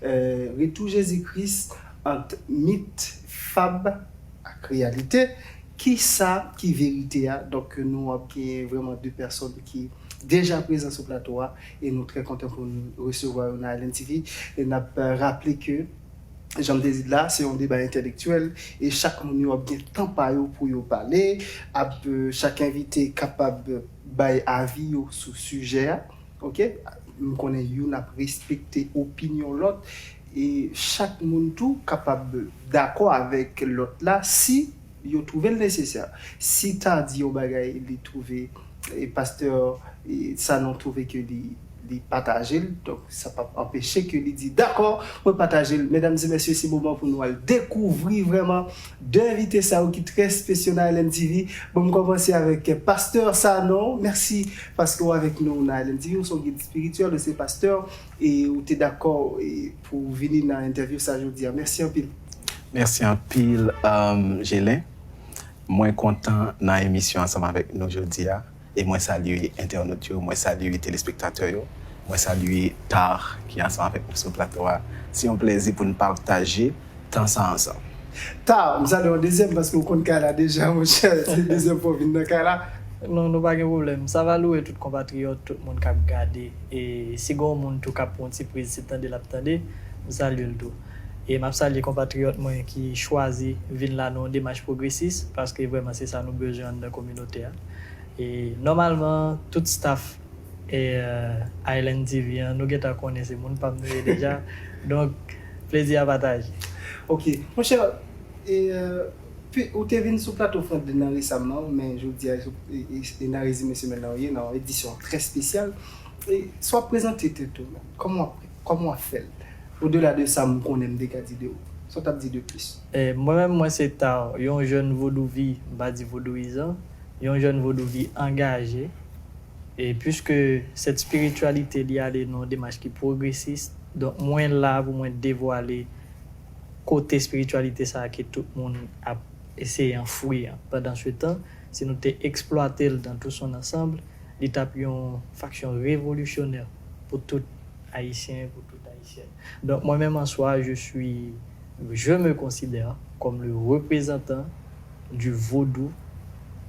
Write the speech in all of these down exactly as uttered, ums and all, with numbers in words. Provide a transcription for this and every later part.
Euh, retou Jezi Kris ant mit, fab ak reyalite. Kisa ki verite a? Donk, nou ap gen vrèman de pèsòn ki deja prezan sou plato a e nou trè kontan pou nou resevwa yo nan Island T V. E n ap, euh, raple ke, jan m te di l la, se yon deba entèlektyèl e chak moun yo ap gen tan pa yo pou yo pale, ap, euh, chak envite kapab bay avi yo sou sijè a. Ok? M konnen youn ap respekte opinyon lòt e chak moun tou kapab dakò avèk lòt la si yo twouve l nesesè. Si ta di yon bagay, li twouve, e pastè, e Sanon twouve ke li, li pataje l, donk sa p ap anpeche ke li di, "Dakò, mwen pataje l." Medam e mesye, se moman pou nou al dekouvri vrèman de envite sa yo ki trè espesyal nan Island T V. Bon, m kòmanse avèk pastè Sanon. Mèsi paske w avèk nou nan Island T V. Ou se yon gid espirityèl, ou se pastè, e ou te dakò, e, pou w vini nan entèvyou sa jodi a. Mèsi anpil. Mèsi anpil, um, Gelin. Mwen kontan nan emisyon ansanm avèk nou jodi a. E mwen salye entènot yo, mwen salye telespektatè yo, mwen salye Tar ki ansanm avèk nou sou plato a. Se yon plezi pou n pataje tan sa ansanm. Tar, m salye w dezyèm paske w konn kay la deja, monchè. Se dezyèm fwa w vin nan kay la. Non, nou pa gen pwoblèm. Sa va louwe tout konpatriyòt, tout moun k ap gade. E si gen yon moun tou k ap pran yon ti priz, se tande l ap tande, m salye l tou. E m ap salye konpatriyòt mwen ki chwazi vin la nan yon demach pwogresis, paske vrèman se sa nou bezwen anndan kominote a. E nòmalman, tout staff e, euh, Island T V an, nou gentan konnen se moun pa m nou ye deja. Donk, plezi a pataje. Ok. Monchè, e, euh, pi, ou te vin sou plato Franklin nan resaman, men jodi a, e, e, e nan rezime semèn nan ou ye, nan yon edisyon trè espesyal. E, si w ap prezante tèt ou menm, kòman w ap, kòman w ap fè l? Odela de sa m konnen m te ka di de ou, sa w t ap di de plis? E, mwen menm, mwen se Tar, yon jèn vodouvi, m pa di vodouyizan, yon jèn vodouvi angaje. E piske sèt espirityalite li ale nan yon demach ki pwogresis, donk mwen la pou mwen devwale kote espirityalite sa a ke tout moun ap eseye anfwi an. Pandan se tan, si nou te eksplwate l dans tout son ensemble, li t ap yon faksyon revolisyonè pou tout Ayisyen, pou tout Ayisyèn. Donk, mwen menm an swa, je suis, je me considère comme le représentant du vodou,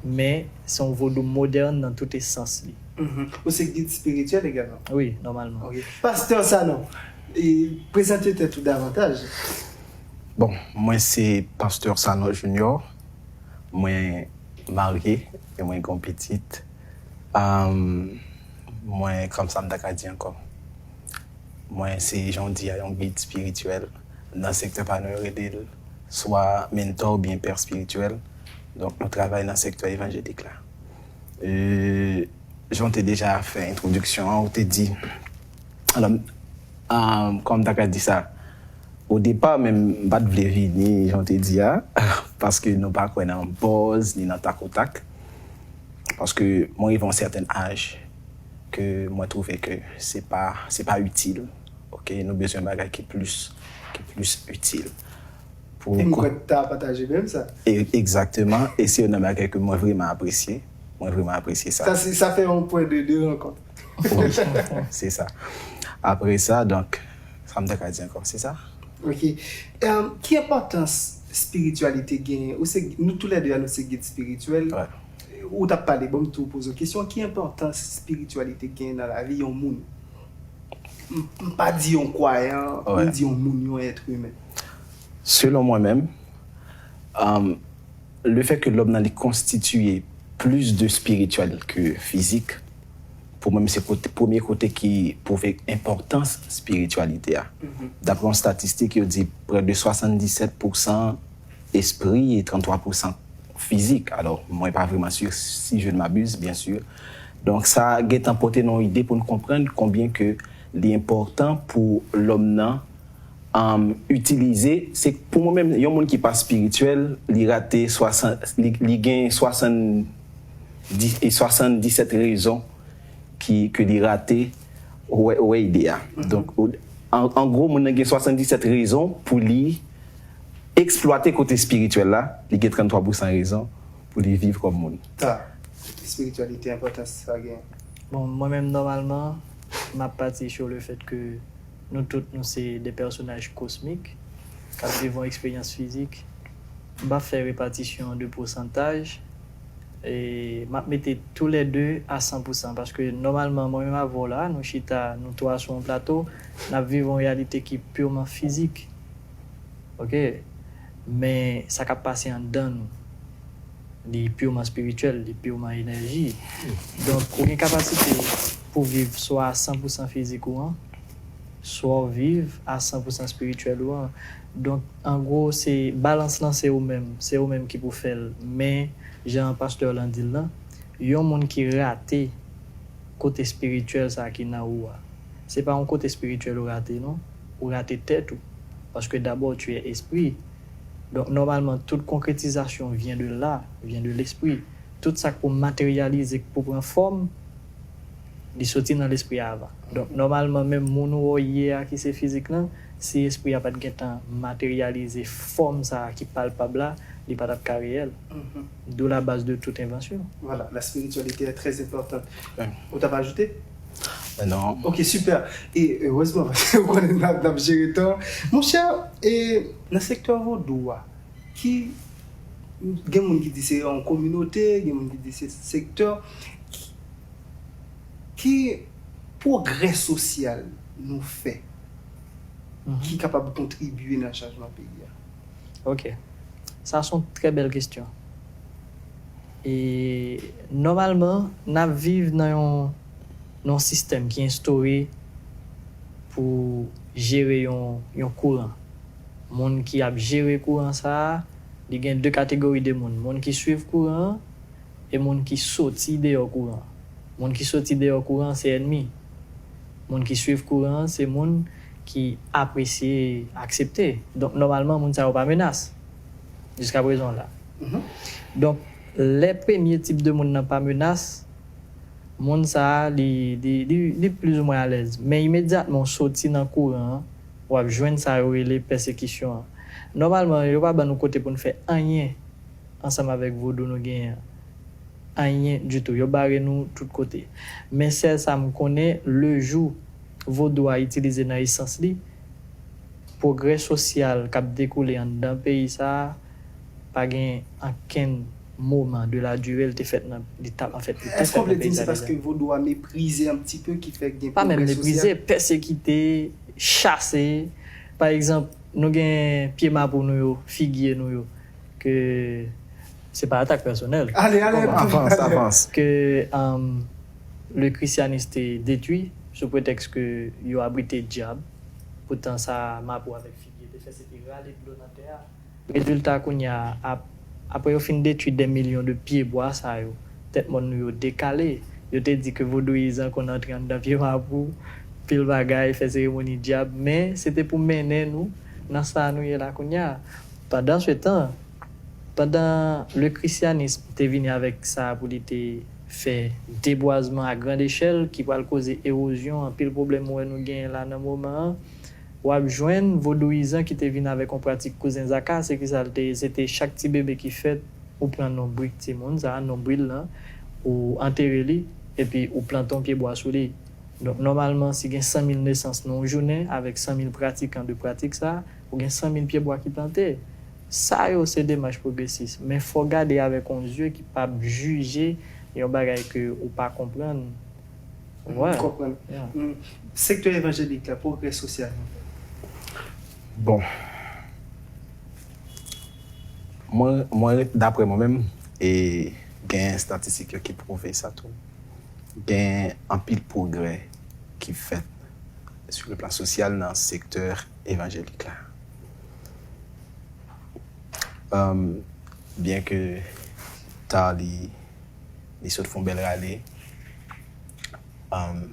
men se yon vodou modèn nan tout esans li. Mhm. Ou se gid espirityèl egalman? Wi, nòmalman. Ok. Pastè Sanon, e, prezante tèt ou davantaj. Bon, mwen se pastè Sanon Junior. Mwen marye e mwen gen yon pitit. Am, mwen, kòm sa m ta ka di ankò? Mwen se, jan w di a, yon gid espirityèl. Nan sektè pa nou, yo rele l swa mentò oubyen pè espirityèl. Donk, nou travay nan sektè evanjelik la. E, jan w te deja fè entwodiksyon an, ou te di, alò, ah, kòman m ta ka di sa? O depa, menm, m pa t vle vini, jan w te di a, paske nou pa kwè nan buzz, ni nan takotak. Paske mwen rive yon sèten aj ke mwen twouve ke se pa, se pa itil. Ok, nou bezwen bagay ki plis, ki plis itil. Pou e m kwè ta pataje menm sa. E, egzakteman, e se youn nan bagay ke mwen vrèman apresye. Mwen vrèman apresye sa. Sa, se, sa fè yon pwen de, de rankont. Wi, se sa. Apre sa, donk, sa m ta ka di ankò, se sa. Ok. Em, ki enpòtans espirityalite genyen? Ou se, nou toulède a, nou se gid espirityèl. Wi. Ou t ap pale, bon, m tou poze w kesyon, ki enpòtans espirityalite genyen nan lavi yon moun? M, m pa di yon kwayan, wi, m di yon moun, yon èt imen. Selon mwen menm, um, le fè ke lòm nan li konstitiye plis de espirityèl ke fizik, pou mwen, se kote, premye kote ki pwouve enpòtans espirityalite a. Mhm. Daprè yon statistik, yo di prè de swasanndisèt pousan espri e tranntwa pousan fizik. Alò, mwen pa vrèman si, si je ne m'abuse, byen si. Donk, sa gentan pote nou yon ide pou n konprann konbyen ke li enpòtan pou lòm nan, um, itilize. Se pou mwen menm, yon moun ki pa espirityèl, li rate swasann, li, li gen swasanndis, e swasanndisèt rezon ki, ke li rate wè, wè ide a. Mhm. Donk, ou, an, an gwo, moun nan gen swasanndisèt rezon pou li eksplwate kote espirityèl la, li gen tranntwa pousan rezon pou li viv kòm moun. Ta, espirityalite, enpòtans sa gen. Bon, mwen menm, nòmalman, m ap pati sou le fèt ke Nou tout, nou se de pèsonaj kosmik k ap viv yon eksperyans fizik. M p ap fè repatisyon de pousantaj. E m ap mete toulède a san pou san, paske nòmalman, mwen menm avè w la, nou chita, nou twa sou yon plato, n ap viv yon reyalite ki piman fizik. Oke? Men sa k ap pase anndan nou, li piman espirityèl, li piman enèji. Donk, ou gen kapasite pou viv swa a san pou san fizik ou an, swa w viv a san pou san espirityèl ou an. Donk, an gwo, se balans lan, se ou menm, se ou menm ki pou fè l. Men, jan pastè lan di l lan, yon moun ki rate kote espirityèl sa ki nan ou a, se pa yon kote espirityèl ou rate, non. Ou rate tèt ou. Paske dabò, tu es esprit. Donk, nòmalman, tout konkretizasyon vyen de la, vyen de lespri. Tout sa k pou materyalize, k pou pran fòm, li soti nan lespri a avan. Donk, nòmalman, menm moun ou ye a ki se fizik lan, si espri a pa t gentan materyalize fòm sa a ki palpab la, li pa t ap ka reyèl. D'où la base de toute invention. Voilà, la spiritualité est très importante. Ou t ap ajoute? Non. Ok, super. E erezman, paske ou konnen n ap, n ap jere tan. Monchè, e nan sektè vodou a, ki, gen moun ki di se yon kominote, gen moun ki di se sektè, ki, ki pwogrè sosyal nou fè ki kapab kontribye nan chanjman peyi a? Ok. Sa se yon trè bèl kesyon. E nòmalman, n ap viv nan yon, nan yon sistèm ki enstore pou jere yon, yon kouran. Moun ki ap jere kouran sa a, li gen de kategori de moun. Moun ki swiv kouran an e moun ki soti deyò kouran an. Moun ki soti deyò kouran an se ènmi. Moun ki swiv kouran an se moun ki apresye, aksepte. Donk, nòmalman, moun sa yo pa menas. Jiskaprezan la. Donk, lè premye tip de moun nan pa menas, moun sa a, li, li, li, li plizoumwen alèz. Men imedyatman w soti nan kouran an, w ap jwenn sa yo rele pèsekisyon an. Nòmalman, yo pa ban nou kote pou n fè anyen ansanm avèk vodou nou genyen an. Anyen ditou. Yo bare nou tout kote. Men sèl sa m konnen, le jou vodou a itilize nan esans li, pwogrè sosyal k ap dekoule anndan peyi sa a, pa gen ankenn moman de la durée l te fèt nan, li t ap, anfèt, li te fèt nan peyi sa deja. Est-ce que w vle di se paske vodou a meprize un petit peu ki fè gen pwogrè sosyal? Pa menm meprize, pèsekite, chase. Pa egzanp, nou gen pye mapou nou yo, figye nou yo, ke se pa atak pèsonèl. Ale, ale, Avans, avans. Ke um, le christianisme te detwi sou pretèks ke yo abrite dyab. Poutan sa mapou avèk figye te fè, se te rale dlo nan tè a. Rezilta kounye a, ap, apre yo fin detwi dè milyon de pye bwa sa yo, tèt mòn nou yo dekale. Yo te di ke vodouyizan konn antre anndan pye mapou, pil bagay, fè seremoni dyab, men se te pou mennen nou nan sa nou ye la kounye a. Pandan se tan, pandan le christianisme te vini avèk sa pou li te fè debwazman a grand echèl ki pral koze ewozyon, anpil pwoblèm ou wè nou genyen la nan moman an, w ap jwenn vodouyizan ki te vin avèk yon pratik kouzen zaka, se ki sa l te ye? Se te chak ti bebe ki fèt, ou pran nonbrik timoun sa a, nonbril lan, ou antere li, epi ou plante yon pye bwa sou li. Donk, nòmalman, si gen san mil nesans nan yon jounen, avèk san mil pratikan de pratik sa a, ou gen san mil pye bwa ki plante. Sa yo se demach pwogresis, men fò w gade avèk yon zye ki p ap jije yon bagay ke ou pa konprann. M konprann. Sektè evanjelik la, pwogrè sosyal. Bon. Mwen, mwen, daprè mwen menm, e gen estatistik yo ki pwouve sa tou. Gen anpil pwogrè ki fèt sur le plan sosyal nan sektè evanjelik la. Um, byen ke ta li, li sot fè yon bèl rale, um,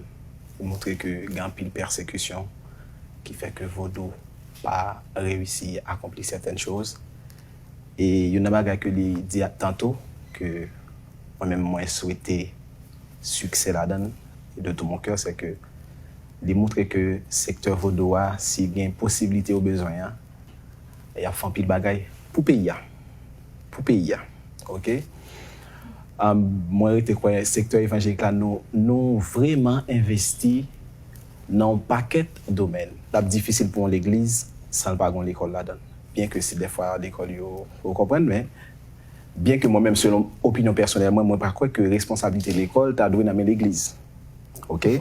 li montre ke gen anpil pèsekisyon ki fè ke vodou pa reyisi akonpli sètèn choz. E youn nan bagay ke li di tanto, ke mwen menm mwen swete siksè ladan l, de tout mon cœur, se ke li montre ke sektè vodou a, si gen posiblite yo bezwen an, y ap fè anpil bagay pou peyi a. Pou peyi a. Oke? Um, mwen rete kwè sektè evanjelik la, nou, nou vrèman envesti nan yon pakèt domèn. L ap difisil pou yon legliz san l pa gen yon lekòl ladan l. Byen ke si dèfwa lekòl yo, ou konprann, men byen ke mwen menm, selon opinyon pèsonèl mwen, mwen pa kwè ke responsablite lekòl ta dwe nan men legliz. Oke?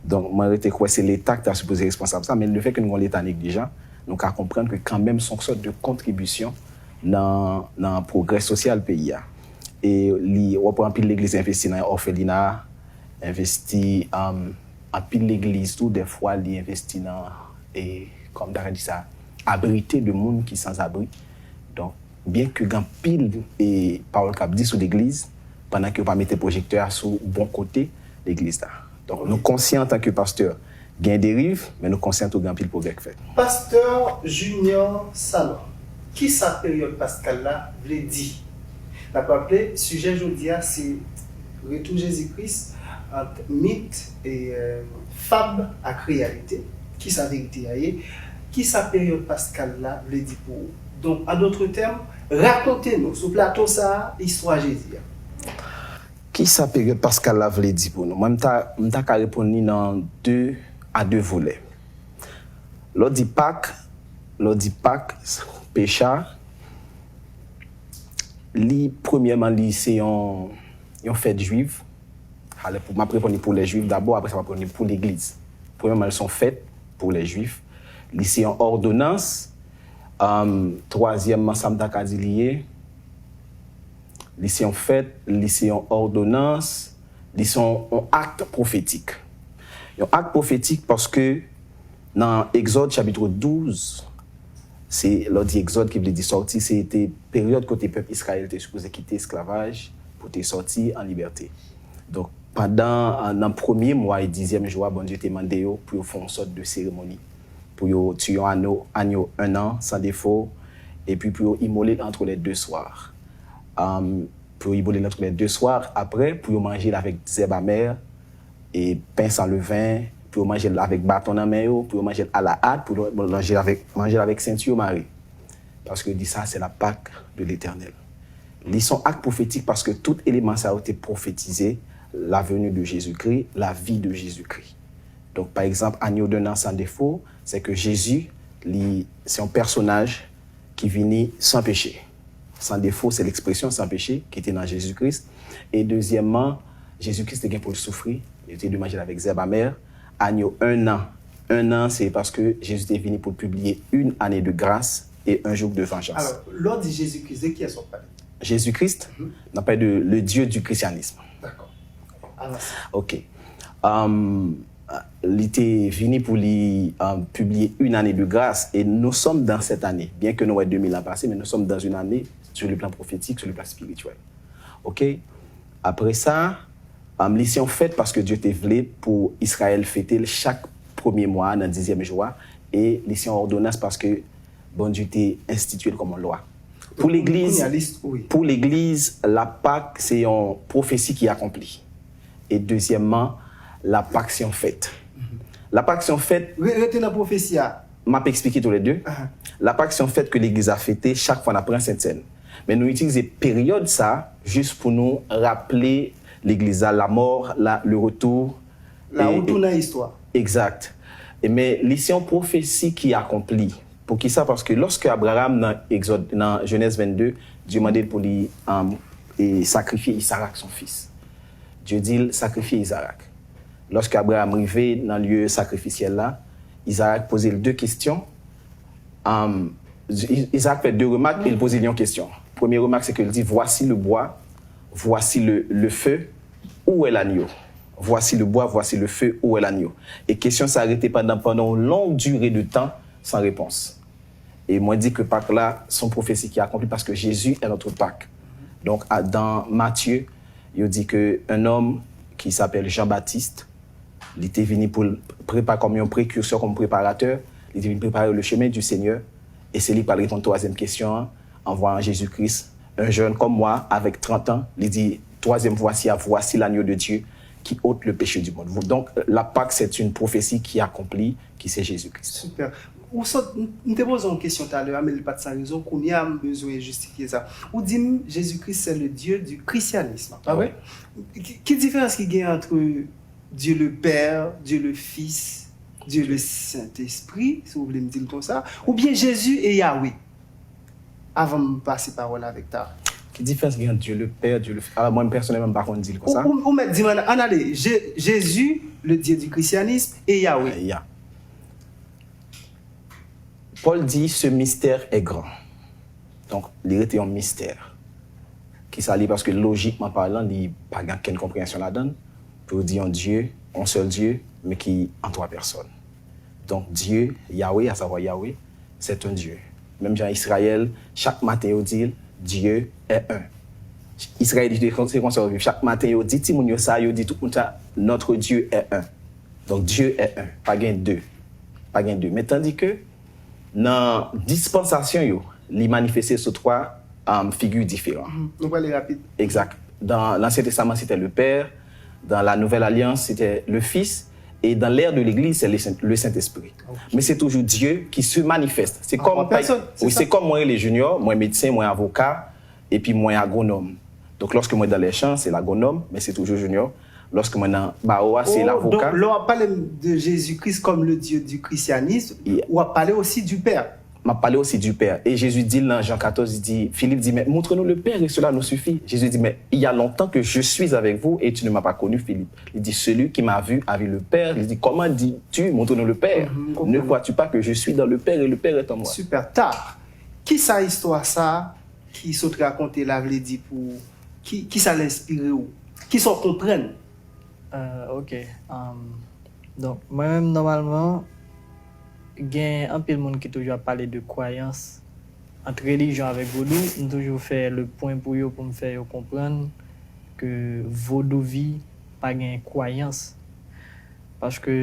Donk, mwen rete kwè se Leta ki ta sipoze responsab sa, men lefètke nou gen yon Leta neglijan, nou ka konprann ke kanmenm se yon sòt de kontribisyon nan, nan pwogrè sosyal peyi a. E li, w ap wè anpil legliz envesti nan òfelina, envesti, um, anpil legliz tou, dèfwa li envesti nan, e, kòman m ta ka di sa, abrite de moun ki sanzabri. Donk, byen ke gen anpil, e, pawòl k ap di sou legliz, pandan ke yo pa mete pwojektè a sou bon kote legliz la. Donk, nou konsyan antanke pastè, gen deriv, men nou konsyan tou gen anpil pwogrè k fèt. Pastè Junior Sanon, kisa peryòd paskal la vle di? N ap raple, sijè jodi a se retou Jezi Kris ant mit e, e, fab ak reyalite. Kisa verite a ye? Kisa peryòd paskal la vle di pou ou? Donk, an dòt tèm, rakonte nou sou plato sa a istwa Jezi a. Kisa peryòd paskal la vle di pou nou? Mwen, m ta, m ta ka reponn li nan de, a de volè. Lè w di Pak, lè w di Pak, Pecha, li, premyèman, li se yon, yon fèt jwiv. Alè, pou, m ap reponn li pou lè jwif dabò, apre sa, m ap reponn li pou legliz. Premyèman, li se yon fèt pou lè jwif. Li se yon òdonans. Am, twazyèmman, sa m ta ka di li ye, li se yon fèt, li se yon òdonans, li se yon, yon ak pwofetik. Yon ak pwofetik paske nan Egzòd chapit douz, se, lè w di Egzòd ki vle di sòti, se te peryòd kote pèp Izrayèl te sipoze kite esklavaj pou te sòti an libète. Donk, pandan, nan premye mwa e dizyèm jou a, Bondye te mande yo pou yo fè yon sòt de seremoni, pou yo tiye yon ano, anyo en an, san defo, epi pou yo imole l entre les deux soirs. Am, pou yo imole l entre les deux soirs, apre, pou yo manje l avèk zèb amè, e pen san leven, pou yo manje l avèk baton nan men yo, pou yo manje l a la hat, pou yo manje l avèk, manje l avèk senti yo mare. Paske yo di sa, c'est la Pâque de l'Éternel. Li se yon ak pwofetik paske tout eleman sa yo te pwofetize la venue de Jésus-Christ, la vie de Jésus-Christ. Donk, pa egzanp, anyo de nan san defo, se ke Jezi, li, se yon pèsonaj ki vini san peche. San defo, se lekspresyon san peche ki te nan Jezi Kris. E dezyèmman, Jezi Kris te gen pou l soufri, li te dwe manje l avèk zèb amè. Anyo en an, en an, se paske Jezi te vini pou l pibliye une année de grâce et un jour de vengeance. Alò, lè w di Jezi Kris, de kiyès w ap pale? Jezi Kris, n ap pale de le Dieu du christianisme. Dakò. Avanse. Ok. Um, li te vini pou li, um, pibliye une année de grâce, et nous sommes dans cette année. Bien que nou wè de mil an pase, men nous sommes dans une année sur le plan prophétique, sur le plan spirituel. Ok? Apre sa, um, li se yon fèt paske Dye te vle pou Izrayèl fete l chak premye mwa a nan dizyèm jou a, e li se yon òdonans paske Bondye te enstitye l kòm yon lwa. Pou legliz, pou legliz, la Pak se yon pwofesi ki akonpli. E dezyèmman, la Pak se yon fèt. La Pak se yon fèt. Re-, rete nan pwofesi a. M ap eksplike tou lè de. La Pak se yon fèt ke legliz la fete chak fwa n ap pran Sentsèn. Men nou itilize peryòd sa jis pou nou raple legliz la, la mort, la, le retour. La retour nan istwa. Egzat. E men, li se yon pwofesi ki akonpli. Poukisa? Paske lòske Abraram nan Egzòd, nan Jenèz vennde, Dye mande l pou li, um, e sakrifye Izarak, son fis. Dye di l, sakrifye Izarak. Lòske Abraram rive nan lye sakrifisyèl la, Izarak poze l de kesyon. Um, I-, Izarak fè de remak e l poze l yon kesyon. Premye remak, se ke l di, voici le bois, voici le, le feu, où est l'agneau? Voici le bois, voici le feu, où est l'agneau? E kesyon sa rete pandan, pandan yon long dire de tan san repons. E mwen di ke Pak la, se yon pwofesi ki akonpli paske Jésus est notre Pâque. Donk, a, dans Matthieu, yo di ke un homme qui s'appelle Jean-Baptiste, li te vini pou l prepa kòm yon prekirsè, kòm preparatè, li te vin prepare le chemin du Seigneur, e se li k pral reponn twazyèm kesyon an, en voyant Jésus-Christ, un jeune comme moi, avec trente ans, li di, troisième voici, ah, voici l'agneau de Dieu qui ôte le péché du monde. Donk, la Pâque, c'est une prophétie qui accomplit, ki se Jezi Kris. Super. Ou sot, m, m te poze yon kesyon talè a, men li pa t san rezon. Kounye a, m bezwen jistifye sa. Ou di m, Jezi Kris, c'est le Dieu du christianisme, pa vre? Ki, ki diferans ki gen ant Dieu le Père, Dieu le Fils, Dieu le Saint-Esprit, si w vle m di l konsa, oubyen Jezi e Yawe? Avan m pase pawòl avèk Tara. Ki diferans gen ant Dieu le Père, Dieu le Fils? Alò, mwen pèsonèlman, m pa konn di l konsa. Ou, ou, ou mèt di m, ann ale, Je- Jésus, le Dieu du christianisme, et Yahweh. Ya. Paul dit, ce mystère est grand. Donk, li rete yon mistè. Kisa li? Paske lojikman palan, li pa gen okenn konpreyansyon ladan l. Pou yo di yon Dye, yon sèl Dye, men ki an twa pèsòn. Donk, Dye, Yahweh, à savoir Yahweh, c'est un Dieu. Menm jan Izrayèl, chak maten yo di l, Dieu est un. Izrayèl, se konsa yo viv. Chak maten yo di timoun yo sa, yo di tout moun sa, notre Dieu est un. Donk, Dieu est un. Pa gen de. Pa gen de. Men tandike, nan dispansasyon yo, li manifeste sou twa um, figi diferan. Nou prale rapid. Exact. Dans l'Ancien Testament, c'était le Père. Dans la Nouvelle Alliance, c'était le Fils. Et dans l'ère de l'Église, c'est le Saint- le Saint-Esprit. Mais c'est toujours Dieu qui se manifeste. C'est En comme, trois personnes, c'est oui, ça. C'est comme mwen rele Junior, mwen medsen, mwen avoka, epi mwen agwonòm. Donc, lorsque mwen dans les champs, c'est l'agronome, mais c'est toujours Junior. Lorsque mwen nan bawo a, c'est Oh, l'avocat. Donk, lè w ap pale de Jezi Kris kòm le Dieu du christianisme, Yeah. w ap pale osi du Père. M ap pale osi du Père. E Jezi di l nan Jan katòz, li di, Philippe di, mais montre-nous le Père et cela nous suffit. Jezi di, mais il y a longtemps que je suis avec vous et tu ne m'as pas connu, Philippe. Li di, celui qui m'a vu a vu le Père. Li di, comment dis-tu, montre-nous le Père? Mhm, Ne konprann. Crois-tu pas que je suis dans le Père et le Père est en moi? Super. Tara, kisa istwa sa ki sot rakonte la vle di pou ou? Ki, kisa l enspire w? Kisa w konprann? Euh, ok. Um, donk, mwen menm, nòmalman, gen anpil moun ki toujou ap pale de kwayans. Ant relijyon avèk vodou, m toujou fè le pwen pou yo, pou m fè yo konprann ke vodouvi pa gen kwayans. Paske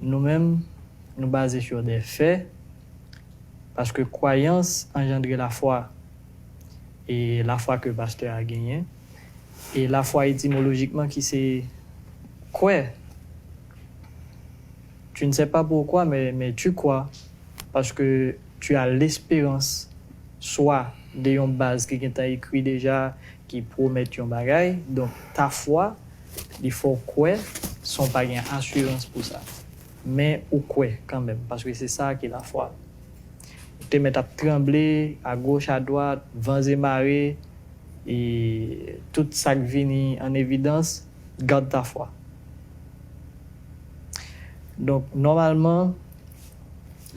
nou menm, nou baze sur des faits. Paske kwayans anjandre lafwa. E lafwa ke pastè a genyen. E lafwa etimolojikman ki se kwè. Tu ne sais pas pourquoi, mais, mais tu crois. Parce que tu as l'espérance, soit de yon baz ki gentan ekri deja, ki pwomèt yon bagay. Donk, ta fwa, li fè w kwè, san w pa gen asirans pou sa. Men ou kwè kanmenm, paske se sa ki lafwa. Ou te mèt ap tranble, agoch, adwat, van e mare, e tout sa k vini an evidans, garde ta foi. Donk, nòmalman,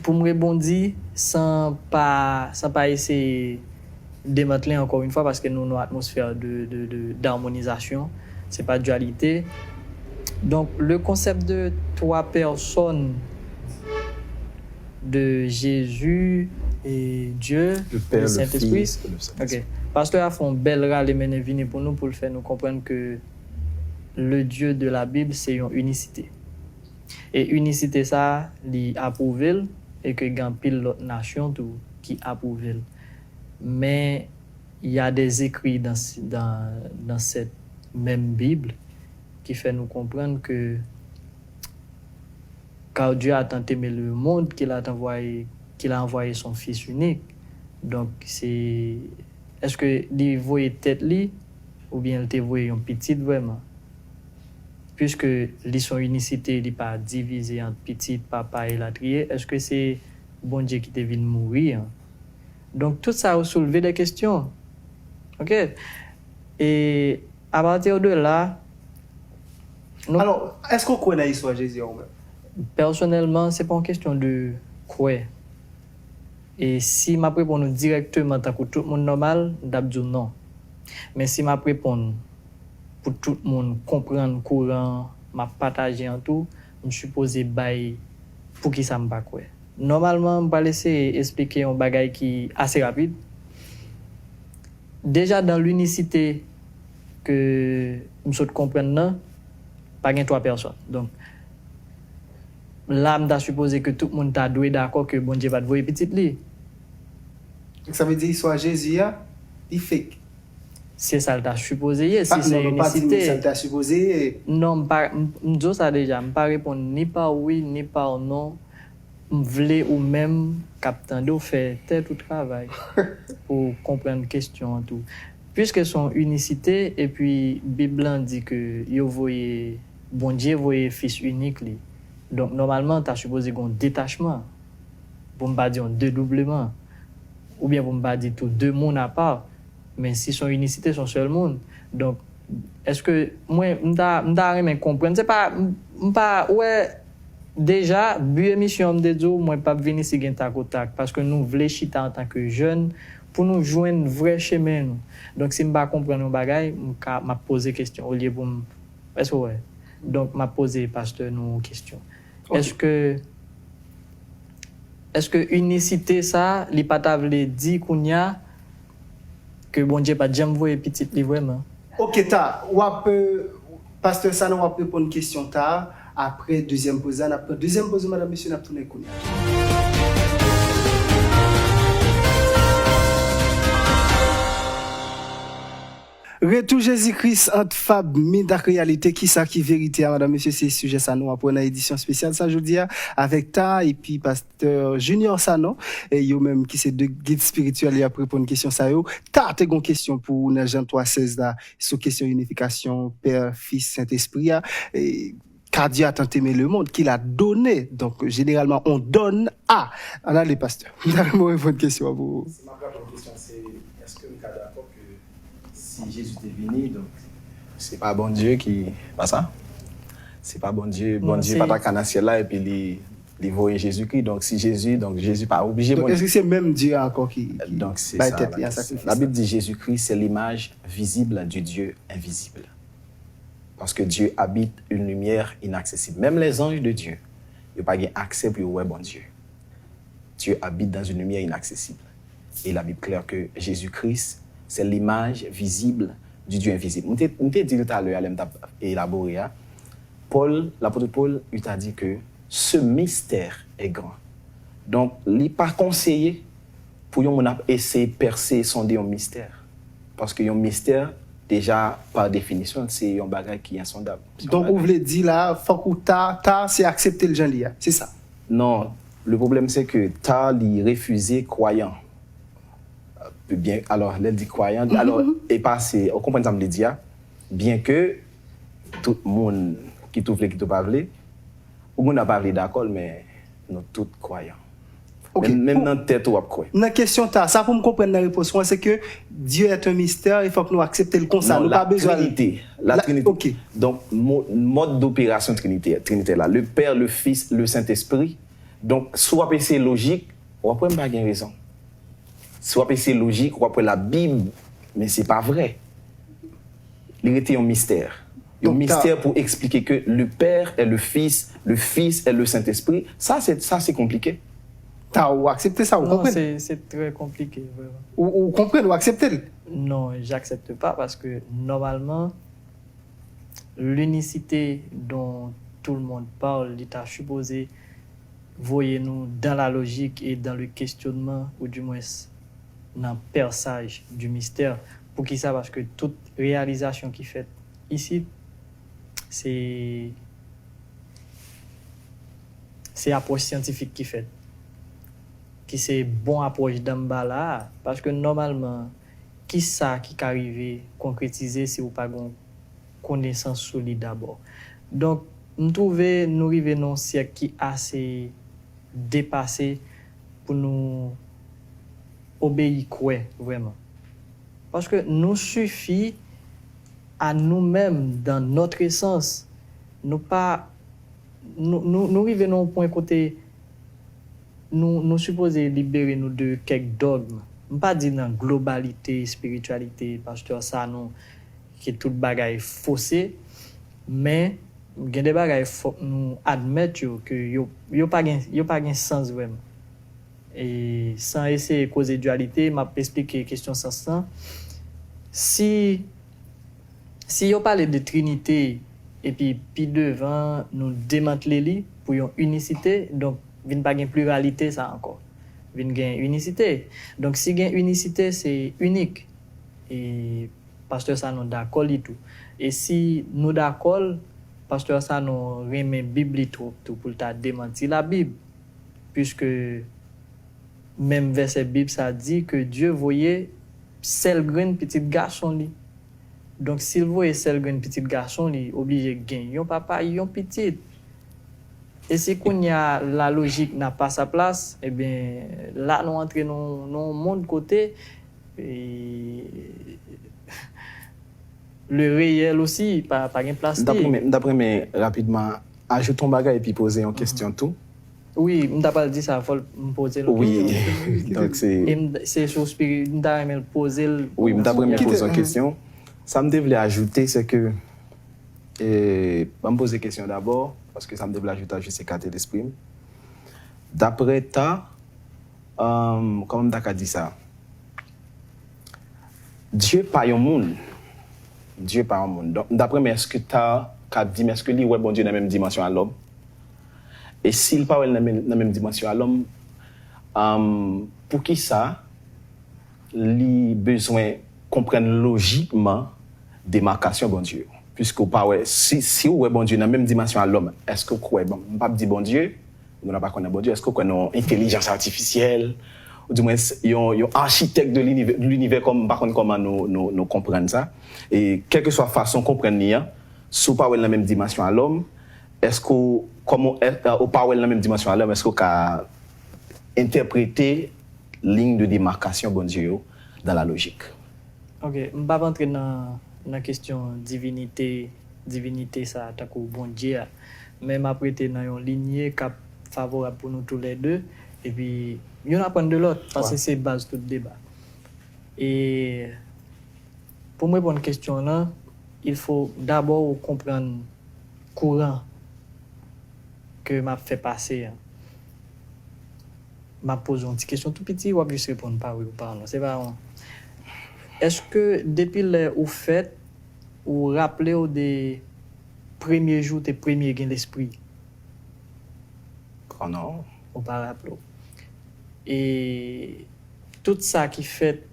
pou m rebondi, san pa, san pa eseye demantle ankò yon fwa, paske nou nan atmosfè de, de, de, d'harmonisation, se pa dualité. Donc, le concept de trois personnes de Jésus et Dieu, Le Père, le le Saint-Esprit. Fils et le Saint-Esprit. Ok. Pastè a fè yon bèl rale mennen vini pou nou, pou l fè nou konprann ke le Dieu de la Bible, se yon inisite. E inisite sa, li apwouve l, e ke gen anpil lòt nasyon tou ki apwouve l. Men, il y a des écrits dans, dans, dans cette même Bible ki fè nou konprann ke car Dieu a tant aimé le monde qu'il a envoyé, qu'il a envoyé son Fils unique. Donk, se, èske li voye tèt li, oubyen li te voye yon pitit vrèman? Piske li se yon inisite, li pa divize ant pitit, papa, elatriye, èske se Bondye ki te vin mouri an? Donk, tout sa yo soulve de kesyon. Ok? E, a partir de la, nou Alò, èske w kwè nan istwa Jezi a ou menm? Pèsonèlman, se pa yon kesyon de kwè. E si m ap reponn ou dirèkteman tankou tout moun nòmal, m t ap di w non. Men si m ap reponn pou tout moun konprann kouran m ap pataje an tou, m sipoze bay poukisa m pa kwè. Nòmalman, m pral eseye esplike yon bagay ki ase rapid. Deja, dans l'unicité ke m sot konprann nan, pa gen twa pèsòn. Donk, la, m ta sipoze ke tout moun ta dwe dakò ke Bondye pa t voye pitit li. Donk, sa vle di istwa Jezi a, li fake. Se sa l ta sipoze ye, Pa- si se non, non, pa di m inisite. Sa l ta sipoze ye. Non, m pa, m, m di w sa deja, m pa reponn ni pa wi, ni pa non. M vle ou menm k ap tande w fè tèt ou travay pou w konprann kesyon an tou. Piske se yon inisite, epi Bib lan di ke yo voye, Bondye voye Fis inik li. Donk, nòmalman, ta sipoze gen yon detachman, pou m pa di yon dedoubleman, oubyen pou m pa di tou de moun apa, men si se yon inisite, se yon sèl moun. Donk, èske mwen, m ta, m ta renmen konprann, se pa, m, m pa, ou wè, deja, bi emisyon an, m te di w, mwen p ap vin isi gen tak o tak, paske nou vle chita antanke jèn, pou nou jwenn vrè chemen nou. Donk, si m pa konprann yon bagay, m ka, m ap poze kesyon, olye pou m, èske w wè? Donk, m ap poze pastè nou yon kesyon. Ok. Èske, èske inisite sa, li pa ta vle di kounye a ke Bondye pa t janm voye pitit li vrèman? Ok, ta, w ap, euh, pastè Sanon, w ap reponn kesyon ta, apre dezyèm poz la, n ap pran dezyèm poz, madanm, mesye, n ap tounen kounye a. Retou Jezi Kris ant fab, mit ak reyalite, kisa ki verite a, madanm, mesye, se sijè sa nou ap wè nan edisyon espesyal sa jodi a, avèk ta epi pastè Junior Sanon, e yo menm ki se de gid espirityèl, y ap reponn kesyon sa yo. Ta te gon kesyon pou ou nan Jan twa sèz la, sou kesyon inifikasyon Pè, Fis, Sentespri a. E, Car Dieu a tant aimé le monde qu'il a donné. Donc, généralement, on donne à. Ann ale, pastè. M ta renmen w reponn kesyon an pou ou. Si m ap reponn kesyon, se, èske m ka dakò ke si Jezi te vini, donk, se pa Bondye ki, pa sa? Se pa Bondye, non, Bondye pa ta ka nan syèl la epi li, li voye Jezikri. Donk, si Jezi, donk, Jezi pa oblije Bondye. Donk, èske se menm Dye a ankò ki, ki bay tèt li an sakrifis la? Labib di Jezikri se limaj vizib di Dye envizib. Parce que Dieu habite une lumière inaccessible. Même les anges de Dieu, yo pa gen aksè pou yo wè Bondye. Dieu habite dans une lumière inaccessible. Et la Bible claire que Jésus-Christ, c'est l'image visible du Dieu invisible. M te, m te di l talè a, lè m t ap elabore a. Pòl, lapot Pòl, li ta di ke ce mystère est grand. Donk, li pa konseye pou yon moun ap eseye pèse, sonde yon mistè. Paske yon mistè, deja, pa definisyon, se yon bagay ki ensondab. Se yon bagay. Donk, ou vle di la, fòk ou ta, ta, se aksepte l jan li a, se sa? Non, le problème, c'est que ta, li refize kwayan. Byen, alò, lè l di kwayan, alò, e pa se, ou konprann sa m vle di a? Byen ke tout moun, kit ou vle, kit ou pa vle, ou moun nan pa vle dakò l, men nou tout kwayan. Ok. Menm, menm nan tèt ou w ap kwè. Nan kesyon ta, sa pou m konprann nan repons ou an, se ke Dieu est un mystère, e fòk nou aksepte l konsa, nou pa bezwen al. Non, la Trinité, la Trinité. Ok. Donk, mo-, mòd doperasyon Trinité, Trinité la, le Père, le Fils, le Saint-Esprit. Donk, si w ap eseye lojik, w ap wè m pa gen rezon. Si w ap eseye lojik, w ap wè Labib, men se pa vrè. Li rete yon mistè. Yon mistè pou eksplike ke le Père est le Fils, le Fils est le Saint-Esprit. Sa, se, sa, se konplike. Ta, ou aksepte sa, ou konprann? Non, se, se trè konplike, vrèman. Ou, ou konprann, ou aksepte l? Non, j'accepte pas, paske nòmalman, l'unicité dont tout le monde parle, li ta sipoze voye nou dans la logique et dans le questionnement, ou du moins nan pèsaj du mystère. Poukisa? Paske tout reyalizasyon ki fèt isit, se, se apwòch syantifik ki fèt, ki se bon apwòch Dambala a. Paske nòmalman, kisa ki ka rive konkretize si w pa gen yon konesans solid dabò? Donk, m twouve nou rive nan yon syèk ki ase depase pou nou obeyi kwè vrèman. Paske nou sifi a nou menm, dans notre essence, nou pa, nou, nou, nou rive nan yon pwen kote nou, nou sipoze libere nou de kèk dògm. M pa di nan globalite espirityalite pastè Sanon, ke tout bagay fose, men gen de bagay fòk nou admèt yo, ke yo, yo pa gen, yo pa gen sans vrèman. E san eseye koze diyalite, m ap esplike kesyon sans lan. Si, si yo pale de Trinite, epi pi devan nou demantle li pou yon inisite, donk vin pa gen pliralite sa ankò. Vin gen inisite. Donk si gen inisite, se inik. E pastè Sanon dakò li tou. E si nou dakò l, pastè Sanon renmen Bib li twòp tou pou l ta demanti Labib. Piske menm vèsè Bib sa di ke Dye voye sèl grenn pitit gason li. Donk, si l voye sèl grenn pitit gason li, oblije gen yon papa, yon pitit. E si kounye a la logique n'a pas sa place, ebyen, la nou antre nan nan yon mond kote, e, le réel osi pa, pa gen plas M t ap li. renmen, m t ap renmen rapidman ajoute yon bagay epi poze yon kesyon tou. Wi, m ta pral di sa, fò m poze l. Wi, donk se E m- se sou spiri, m ta renmen poze l. Wi, m t ap renmen Kite- poze yon kesyon. Sa m te vle ajoute, se ke, e, ban m poze kesyon dabò, paske sa m te vle ajoute a jis ekate lespri m. Daprè Ta, um, kòman m ta ka di sa? Dye pa yon moun. Dye pa yon moun. Donk, daprè mwen, èske Ta ka di m, èske li wè Bondye nan menm dimansyon a lòm? E si l pa wè l nan menm, nan menm dimansyon a lòm, um, poukisa li bezwen konprann lojikman demakasyon Bondye yo? Piske w pa wè, si, si w wè Bondye nan menm dimansyon a lòm, èske w kwè, bon, m p ap di Bondye, moun nan pa kwè nan Bondye, èske w kwè nan yon entèlijans atifisyèl, ou di mwen yon, yon achitèk de linivè, linivè kòm, m pa konn kòman nou, nou, nou konprann sa. E kèlkeswa fason w konprann li an, si w pa wè l nan menm dimansyon a lòm, èske w, kòman w, è- ou pa wè l nan menm dimansyon a lòm, èske w ka entèprete ligne de démarcation Bondye yo dans la logique? Ok, m p ap antre nan, nan kesyon divinite, divinite sa tankou Bondye a. Men m ap rete nan yon linye k ap favorab pou nou toulède. Epi, youn aprann de lòt, paske se baz tout deba. E pou m reponn kesyon lan, il faut dabò ou konprann kouran ke m ap fè pase an. M ap poze yon ti kesyon tou piti, w ap jis reponn pa wi ou pa non. Se pa yon. Èske depi lè ou fèt, ou raple w de premye jou te premye gen lespri? Oh non. Ou pa raple w. E tout sa ki fèt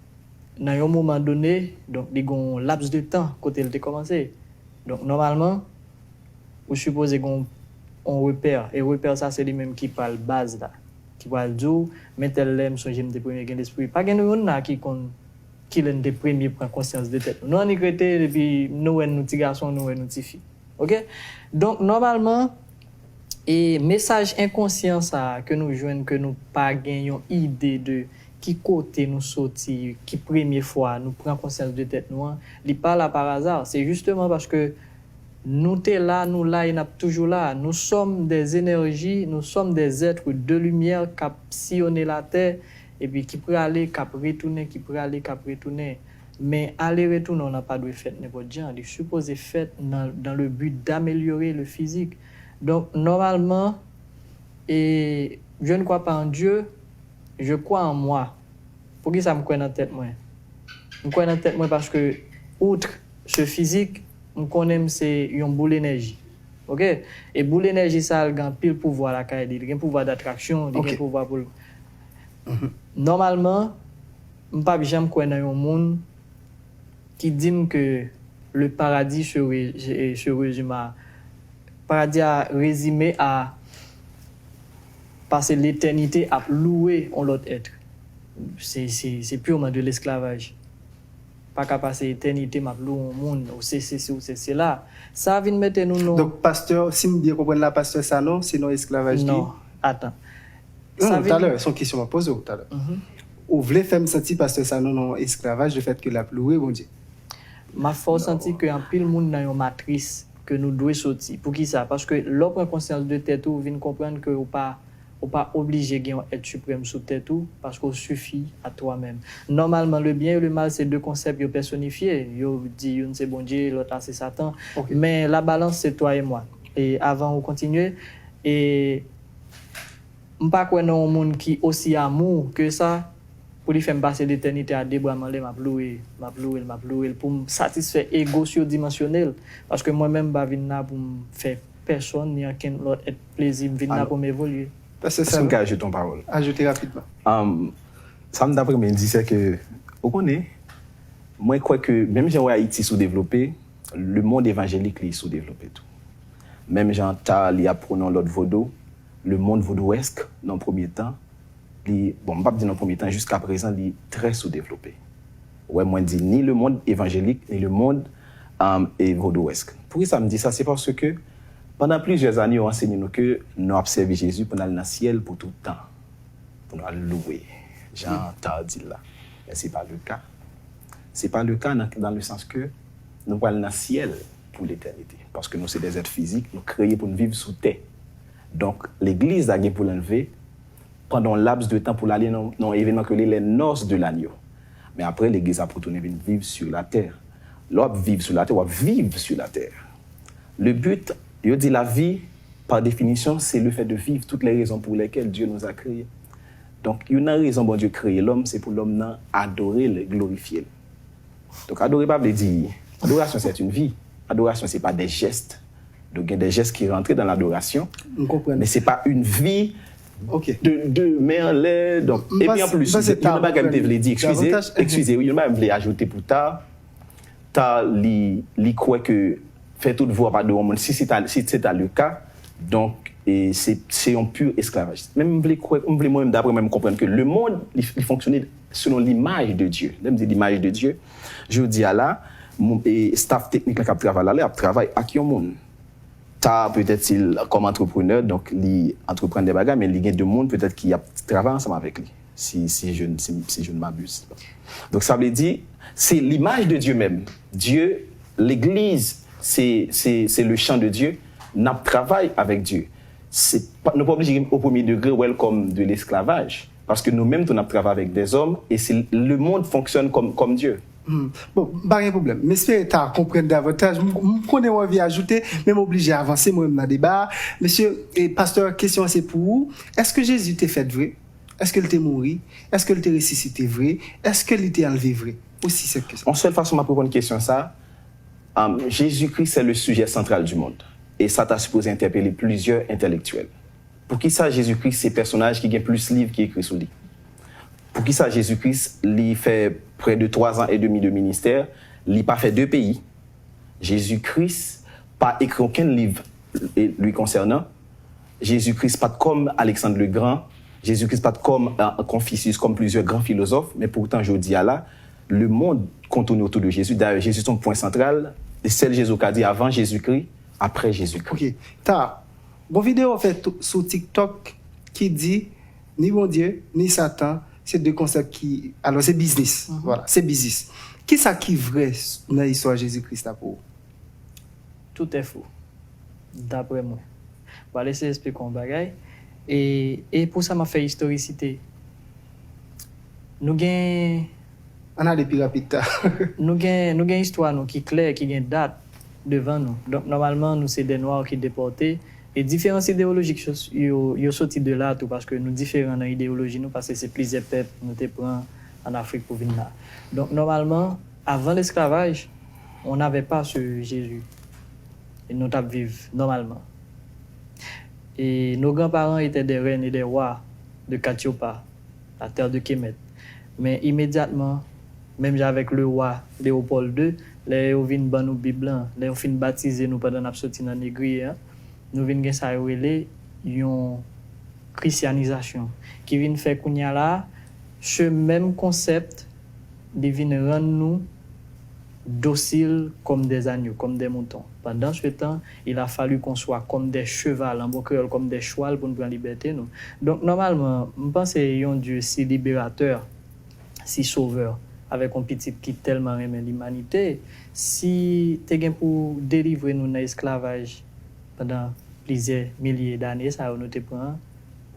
nan yon moman done, donk li gen yon laps de tan kote l te kòmanse. Donk nòmalman, ou sipoze gen yon, yon repè. E repè sa se li menm ki pral baz la. Ki pral di w, men tèl lè m sonje m te premye gen lespri. Pa gen nou youn la ki konn kilè n te premye pran konsyans de tèt nou. Nou annik rete, depi nou wè nou ti gason, nou wè nou ti fi. Ok? Donk, nòmalman, e mesaj enkonsyan sa a ke nou jwenn, ke nou pa gen yon ide de ki kote nou soti, ki premye fwa nou pran konsyans de tèt nou an, li pa la par hasard. Se jisteman paske nou te la, nou la e n ap toujou la. Nous sommes des énergies, nous sommes des êtres de lumière k ap siyone latè, epi ki prale, k ap retounen, ki prale, k ap retounen. Men ale retounen w nan pa dwe fèt nenpòt jan. Li sipoze fèt nan, dans le but d'améliorer le physique. Donk, nòmalman, e, je ne crois pas en Dieu, je crois en moi. Poukisa m kwè nan tèt mwen? M kwè nan tèt mwen paske, outre ce physique, m konnen m se yon boul enèji. Ok? E boul enèji sa a, l gen anpil pouvwa lakay li. Li gen pouvwa d'atraksyon, li Ok. gen pouvwa pou l. Nòmalman, m p ap janm kwè nan yon moun ki di m ke le paradis se, re- se résume à, paradi a rezime a pase letènite ap louwe yon lòt èt. Se, se, se purement de l'esclavage. Pa ka pase etènite m ap louwe yon moun, ou se sesi, ou se sela. Sa vin mete nou nan. Donk, pastè, si m byen konprann la, pastè Sanon, se nan esklavaj li? Non, atan. Non, Sa non, vin- talè, se yon kesyon m ap poze w talè. Ou vle fè m santi pastè Sanon nan esklavaj, le fèt ke l ap louwe Bondye? M ap fè w santi ke anpil moun nan yon matris ke nou dwe soti. Poukisa? Paske lè w pran konsyans de tèt ou, ou vin konprann ke ou pa, ou pa oblije gen yon èt siprèm sou tèt ou, paske w sifi a twa menm. Nòmalman, le byen e le mal se de konsèp yo pèsonifye. Yo di youn se Bondye, lòt la se Satan. Ok. Men la balance se toi et moi. E avan ou kontinye, e m pa kwè nan yon moun ki osi amou ke sa pou li fè m pase letènite a de bra m anlè, m ap louwe, m ap louwe l, m ap louwe l pou m satisfè ego sidimansyonèl. Paske mwen menm m pa vin la pou m fè pèsonn ni ankenn lòt èt plezi, m vin la Alò, pou m evolye. Pastè Èske m Sanon, ka ajoute yon pawòl? Ajoute rapidman. Um, sa m t ap renmen di, se ke, ou konnen, mwen kwè ke menm jan w wè Ayiti soudevlope, lemonn evanjelik li soudevlope tou. Menm jan ta li ap pwone yon lòt vodou, lemonn vodouyèsk, nan premye tan, li, bon, m p ap di nan premye tan, jiska prezan, li trè soudevlope. Ou wè, mwen di ni lemonn evanjelik, ni lemonn, um, e vodouyèsk. Poukisa m di sa? Se paske Pandan plizyè ane, yo ansenye nou ke nou ap sèvi Jezi pou n al nan syèl pou tout tan, pou nou al louwe, jan Tar di l la. Men se pa le ka. Se pa le ka nan, dans le sens que nou pral nan syèl pou letènite. Paske nou se des êtres physiques, nou kreye pou n viv sou tè. Donk, legliz la gen pou l anlve pandan yon laps de tan pou l ale nan, nan yon evènman ke li les noces de l'agneau. Men apre, legliz ap retounen vin viv sur la terre. Lè w ap viv sou latè, w ap viv sur la terre. Le but, yo di lavi, par définition, c'est le fait de vivre toutes les raisons pour lesquelles Dieu nous a créés. Donk, youn nan rezon Bondye kreye lòm, se pou lòm nan adore l, glorifye l. Donk, adore pa vle di, adoration, c'est une vie. Adoration, se pa des gestes. Donk, gen des gestes ki rantre dans l'adoration, M konprann. Men se pa une vie Ok. de, de men anlè. Donk, M epi pas- anplis, m panse yon bagay m te vle di, eskize, davantaj- eskize, wi, yon bagay m vle ajoute pou Tar, Tar li, li kwè ke fè tout vwa pa de yon moun, si se ta, si se ta le ka, donk, e se, se yon pur esclavagiste. Men m vle kwè, m vle mwen menm, daprè mwen, m konprann ke le monde, li, li fonksyone selon l'image de Dieu. Lè m di l'image de Dieu, jodi a la, moun, e staff teknik la k ap travay la, li ap travay ak yon moun. Tar, petèt, si l kòm antreprenè, donk li antreprann de bagay, men li gen de moun, petèt, ki ap travay ansanm avèk li, si, si je, si, si je ne m'abuse. Donk, sa vle di, se l'image de Dieu menm. Dieu, legliz, se, se, se le champ de Dieu, n ap travay avèk Dieu. Se pa, nou pa oblije, au premier degré, wè l kòm de l'esclavage. Paske nou menm tou, n ap travay avèk des hommes, e se, le monde fonctionne comme, comme Dieu. Hmm. Bon, m pa gen pwoblèm. M espere Tar konprann davantaj. M, m konnen w anvi ajoute, men m oblije avanse mwen menm nan deba a. Mesye, e pastè, kesyon an se pou ou. Èske Jezi te fèt vre? Èske l te mouri? Èske l te resisite vre? Èske li te anlve vre? Osi sèt ke sa. Yon sèl fason m ap reponn kesyon sa, um, Jezikri se le sijè santral di mond. E sa ta sipoze entèpele plizyè entèlektyèl. Poukisa Jezikri se pèsonaj ki gen plis liv ki ekri sou li? Poukisa Jezikri, li fè près de twa zan edmi de ministè, li pa fè de peyi? Jezikri pa ekri okenn liv, e, lui concernant. Jezikri pa t kòm Alexandre le Grand. Jezikri pa t kòm, e, Confucius, kòm plizyè gran filozòf. Men poutan, jodi a la, le monde contourne autour de Jésus. Dayè, Jezi se yon pwen santral. E sèl Jezi ou ka di avan Jezikri, apre Jezikri. Ok. Tar, gon videyo w fè tou- sou TikTok ki di ni Bondye, ni Satan, se de konsèp ki, alò, se biznis. Vwala, se biznis. Kisa ki vrè s- nan istwa Jezi Kris la pou ou? Tout est faux, daprè mwen. M pral eseye esplike yon bagay. E, e pou sa, m ap fè istorisite. Nou gen Ann ale pi rapid, Tar. Nou gen, nou gen istwa nou ki klè, ki gen dat devan nou. Donk, nòmalman, nou se de nwa ki depòte. E diferans ideyolojik yo, yo, yo soti de la tou, paske nou diferan nan ideyoloji nou, paske se plizyè pèp nou te pran ann Afrik pou vin la. Donk, nòmalman, avan lesklavaj, on n'avait pas ce Jésus. E nou t ap viv nòmalman. Et nos grands-parents étaient des reines et des rois de Katiopa, la terre de Kemet. Men imedyatman, menm jan avèk le roi Léopold deux, lè yo vin ban nou Bib lan, lè yo fin batize nou pandan n ap soti nan negriye an, nou vin gen sa yo rele yon krisyanizasyon, ki vin fè kounye a la, se menm konsèp, li vin rann nou dosil comme des agneaux, comme des moutons. Pendant ce temps, il a fallu qu'on soit comme des cheval, an bon kreyòl, comme des chwal pou n pran libète nou. Donk, nòmalman, m panse yon Dye si liberatè, si sovè, avèk yon pitit ki tèlman renmen limanite, si te gen pou delivre nou nan esklavaj pandan plizyè milye dane sa yo nou te pran an,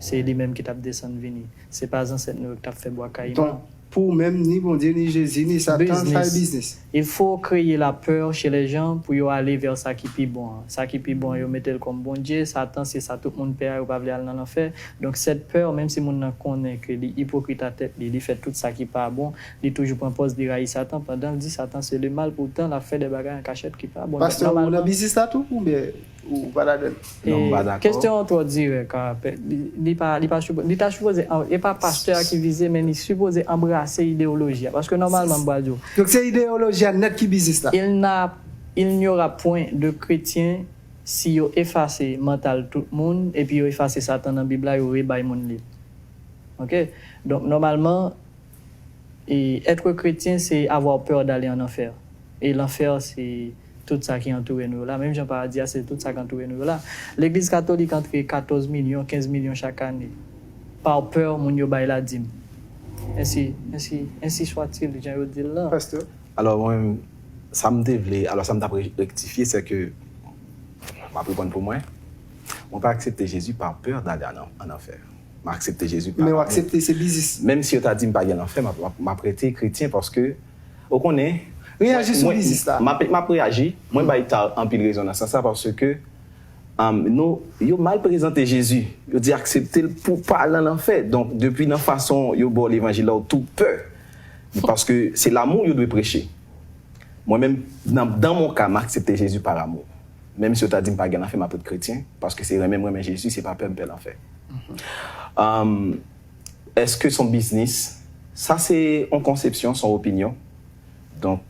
se li menm ki t ap desann vini. Se pa zansèt nou yo ki t ap fè bwa kayiman. Donk, pou ou menm, ni Bondye, ni Jezi, ni Satan, sa e biznis. Il faut créer la peur chez les gens pou yo ale vè sa ki pi bon an. Sa ki pi bon an, yo mete l kòm Bondye, Satan, se sa tout moun pè a, yo pa vle al nan lanfè. Donk, cette peur, menm si moun nan konnen ke li ipokrit a tèt li, li fè tout sa ki pa bon, li toujou pran pòz li rayi Satan, pandan l di Satan se le mal, poutan l ap fè de bagay an kachèt ki pa bon. Donk, Pastè, ou nòmalman, nan biznis la tou, oubyen ou pa ladan l? Non, m pa E, dakò. Kesyon an twò dirèk, a, pe-, li, li pa, li pa sipo-, li ta sipoze, an, e pa pastè a ki vize, men li sipoze anbrase ideyoloji a. Paske nòmalman, m pral di w, Donk, se ideyoloji a nèt ki biznis la. Il n'a, il n'y aura point de chrétien si yo efase mantal tout moun, epi yo efase Satan nan Bib la, yo rebay moun li. Ok? Donk, nòmalman, e, être chrétien, c'est avoir peur d'aller en enfer. E lanfè, se, tout sa ki antoure nou yo la. Menm jan paradi a, se tout sa k antoure nou yo la. Legliz katolik antre katòz milyon, kenz milyon chak ane. Pa pè, moun yo bay ladim. Ensi, ensi, ensi swatil, jan yo di l lan. Pastè. Alò, mwen, sa m te vle, alò, sa m t ap re- rektifye, se ke, m ap reponn pou mwen, mwen pa aksepte Jezi pa pè dale an, an anfè. M aksepte Jezi pa Men w aksepte se biznis. Menm si yo ta di m pa gen lanfè, m ap, m ap, m ap rete kretyen paske, ou konnen, Reyaji sou biznis la. M ap, m ap reyaji. Mwen bay ta anpil rezon nan sans sa paske um, nou, yo mal prezante Jezi. Yo di aksepte l pou pa al nan lanfè. Donk, depi nan fason yo ba w levanjil la, ou tou pè. Paske se lanmou yo dwe preche. Mwen menm, nan, dans mon cas, m aksepte Jezi par amour. Menm si yo ta di m pa gen lanfè, m ap ret kretyen. Paske se renmen m renmen Jezi, se pa pè m pè lanfè. Um, Èske s on biznis? Sa se yon konsepsyon, s on opinyon. Donk,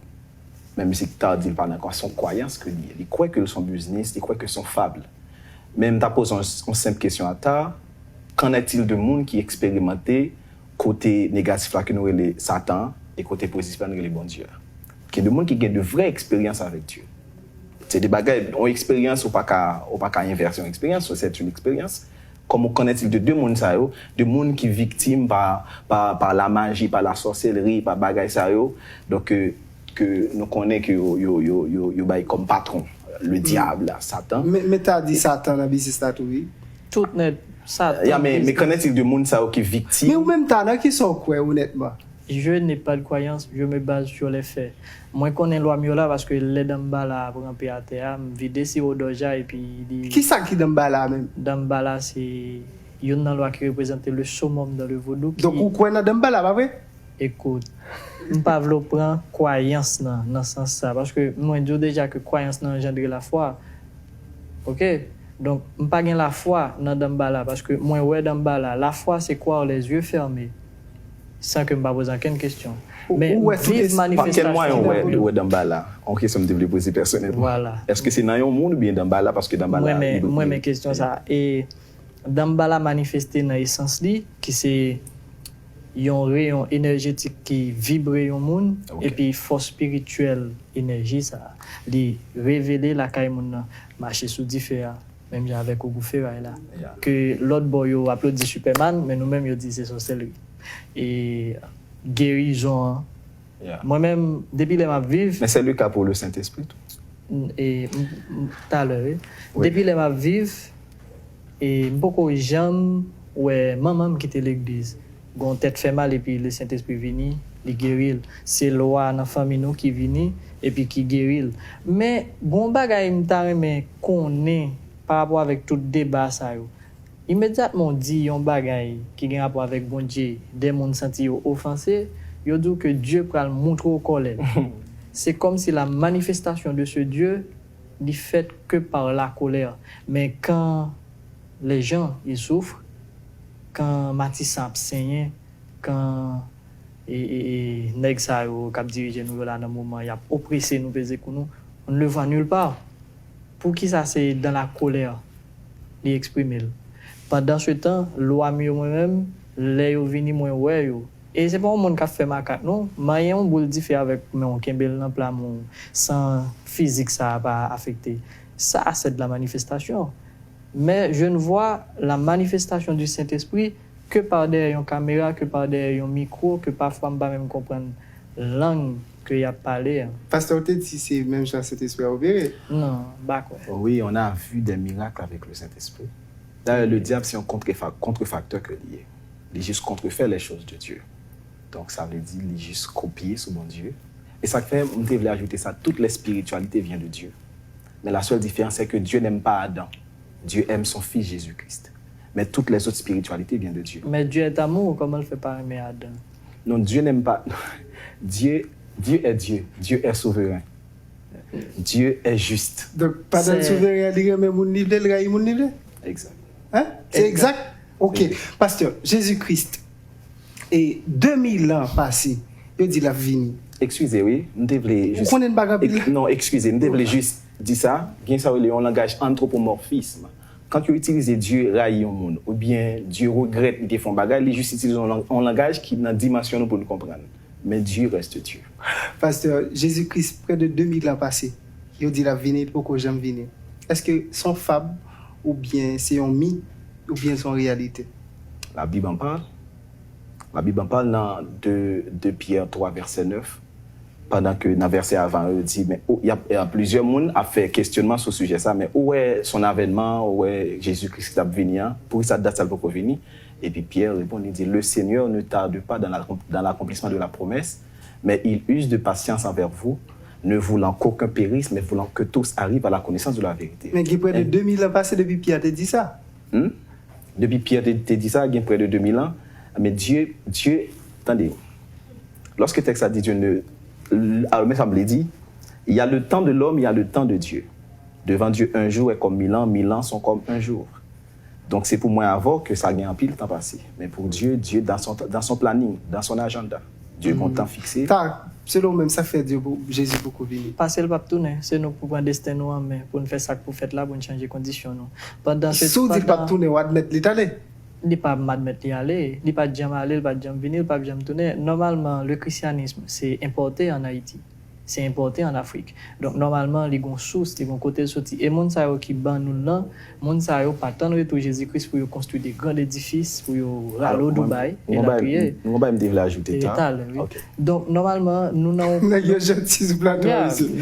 men misye ki ta di l pa nan kwa, s on kwayans ke li ye. Li kwè ke l s on biznis, li kwè ke s on fab. Men m ta poze yon, yon senp kesyon a ta, qu'en est-il de moun ki eksperimante kote negatif la ke nou rele Satan e kote pozitif la nou rele Bondye a? Gen de moun ki gen de vrè eksperyans avèk Dye. Se de bagay, yon eksperyans ou pa ka, ou pa ka envèse yon eksperyans, c'est une expérience. Kòman, qu'en est-il de de moun sa yo, de moun ki viktim pa, pa, pa lamaji, pa lasòsèlri, pa bagay sa yo, donk ke, ke nou konnen ke yo, yo, yo, yo, yo bay kòm patwon, le diable, Satan. Men men ta di Satan nan biznis la tou wi. Tout nèt, Satan. Ya, men, men qu'en est-il de moun sa yo ki viktim? Men ou menm ta nan kisa w kwè onètman? Je n'ai pas de croyance, je me base sur les faits. Mwen konnen lwa m yo la paske lè Danmbala ap ranpe atè a, m vide siwo dòja epi li. Kisa ki Danmbala menm? Danmbala se youn nan lwa ki reprezante le summum dans le vodou. Ki, Donk ou kwè nan Danmbala, pa vre? Ekout, m pa vle w pran kwayans nan, nan sans sa, paske mwen di w deja ke kwayans nan anjandre lafwa. Oke? Donk, m pa gen lafwa nan Danmbala, paske mwen wè Danmbala. Lafwa se croire les yeux fermés, san ke m pa poze ankenn kesyon. Men Ou wè sou viv es- Pa kèl mwayen ou wè, manifestasyon. Ou wè Danmbala? Yon kesyon m te vle poze pèsonèlman. Vwala. Èske se nan yon moun oubyen Danmbala? Paske Danmbala. Mwen men, li- mwen li- men kesyon sa. E Danmbala manifeste nan esans li, ki se yon reyon enèjetik ki vibre yon moun, Ok. Epi fòs espirityèl enèji sa, li revele lakay moun nan, mache sou dife a, menm jan avèk Ogou Feray la. Ya. Ke lòt bò yo aplodi Superman, men nou menm yo di se sòsèlri. E gerizon an, Ya. Mwen menm, depi lè m ap viv, Men se le ka pou le Sentespri tou. N- e, m- m- talè, wi. Wi. Depi lè m ap viv, e m poko janm wè manman m kite legliz. Gon tèt fè mal epi le Sentespri vini, li geri l. Se lwa nan fanmi nou ki vini epi ki geri l. Men gon bagay m ta renmen konnen pa rapò avèk tout deba sa yo. Imedyatman w di yon bagay ki gen rapò avèk Bondye, de moun santi yo ofanse, yo di w ke Dye pral moutre w kòlè l. Se kòmsi la manifestation de ce Dieu li fèt ke par la colère. Men quand les gens ils souffrent, kan matisan ap senyen, kan e, e, e, nèg sa yo k ap dirije nou yo la nan moman y ap oprese nou, peze kou nou, on ne le voit nulle part. Poukisa se dans la colère li eksprime l? Pandan se tan, lwa m yo mwen menm, lè yo vini mwen wè yo. E se pa yon moun k ap fè makak non, manyen yon boul dife avèk men w, kenbe l nan pla men w, san fizik sa a pa afekte. Ça c'est de la manifestation. Mais je ne vois la manifestation du Saint-Esprit ke pa dèyè yon kamera, ke pa dèyè yon mikwo, ke pafwa m pa menm konprann lang ke y ap pale a. Pastè, ou te di se menm jan Sentespri a opere? Non, m pa kwè. Oui, on a vu des miracles avec le Saint-Esprit. D'ailleurs, le diable, c'est un contrefa- contrefacteur que li ye. Li jis kontrefè les choses de Dieu. Donk, sa vle di, li jis kopye sou Bondye. E sa k fè, m te vle ajoute sa, toutes les spiritualités viennent de Dieu. Mais la seule différence, c'est que Dieu n'aime pas Adam. Dieu aime son fils Jésus-Christ. Mais toutes les autres spiritualités viennent de Dieu. Men Dieu est amour, kòman l fè pa renmen Adan? Non, Dieu n'aime pas. Dieu, Dieu est Dieu. Dieu est souverain. Dieu est juste. Donk, pandan l Se- souveren, li renmen moun li vle, l rayi moun li vle? Exact. Hein? Se Exact. Egzak? Ok. Pastè, Jezikris, e de mil an pase, yo di l ap vini. Eskize, wi. M te vle Ou jis. konnen n pa gen anpil. Ek- Non, eskize. M te vle jis di sa. Gen sa yo rele yon langaj antropomòfism. Kan yo itilize Dye rayi yon moun, oubyen Dye regrèt li te fè yon bagay, li jis itilize yon lang- yon langaj ki nan dimansyon nou pou nou konprann. Men Dye reste Dye. Pastè, Jezikris, près de de mil an pase. Yo di l ap vini, li poko janm vini. Èske se yon fab, oubyen se yon mit, oubyen se yon reyalite? La Bible en parle. La Bible en parle dans deux, deux Pierre trois, verset neuf. Pandan ke nan vèsè avan yo di, men ou, y a, y a plizyè moun ap fè kesyonman sou sijè sa, men ou wè son avènman, ou wè Jezi Kris ki t ap vini an, poukisa dat sa l poko vini? Epi Pyè reponn, li di, Le Seigneur ne tarde pas dans la, dans l'accomplissement de la promesse, mais il use de patience envers vous, ne voulant qu'aucun périsse, mais voulant que tous arrivent à la connaissance de la vérité. Men gen prè de de mil an pase depi Pyè te di sa. Hmm? Depi Pyè te, te di sa, gen prè de de mil an. Men Dye, Dye, tande, lòske tèks la di Dye ne, alò, men sa m vle di, il y a le temps de l'homme, il y a le temps de Dieu. Devant Dieu, un jour est comme mille ans, mille ans sont comme un jour. Donk, se pou mwen avè w ke sa gen anpil tan pase. Men pou Dye, Dye dans son, dans son planning, dans son agenda. Dye gon tan fikse. Ta, selon ou menm, sa k fè Dye pou, Jezi poko vini? Pase l p ap tounen. Se nou k pou pran desten nou an men, pou n fè sa k pou fèt la, pou n chanje kondisyon nou. Pandan se Si w di l p ap tounen, w admèt li t ale? Li pa admèt li ale. Li pa t janm ale, li pa t janm vini, li p ap janm tounen. Nòmalman, le christianisme, se enpòte ann Ayiti. Se enpòte ann Afrik. Donk, nòmalman, li gon sous, li gon kote l soti. E moun sa yo ki ban nou l lan, moun sa yo pa tann retou Jezi Kris pou yo konstwi de grand edifis, pou yo rale w Dubai, elatriye. Nou gon bagay m te vle ajoute ta. Talè, wi. Donk, nòmalman, nou nan yon... Nèg yo janti sou plato a isit.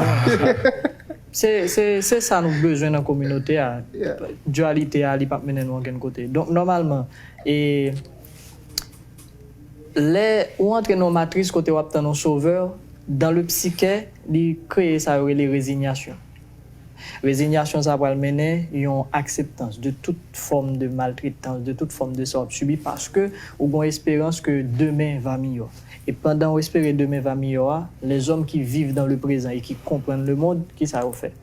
Se, se, se sa nou bezwen nan kominote a. Dualite a, li p ap mennen nou ankenn kote. Donk, nòmalman, e, lè ou antre nan yon matris kote w ap tann yon sovè, dans le psyché, li kreye sa yo rele rezinyasyon. Rezinyasyon sa pral mennen yon akseptans de tout fòm de maltretans, de tout fòm de sa w ap sibi, paske ou gon esperans ke demen va miyò. E pandan w espere demen va miyò a, lèzòm ki viv dans le présent e ki konprann le monde, kisa yo fè?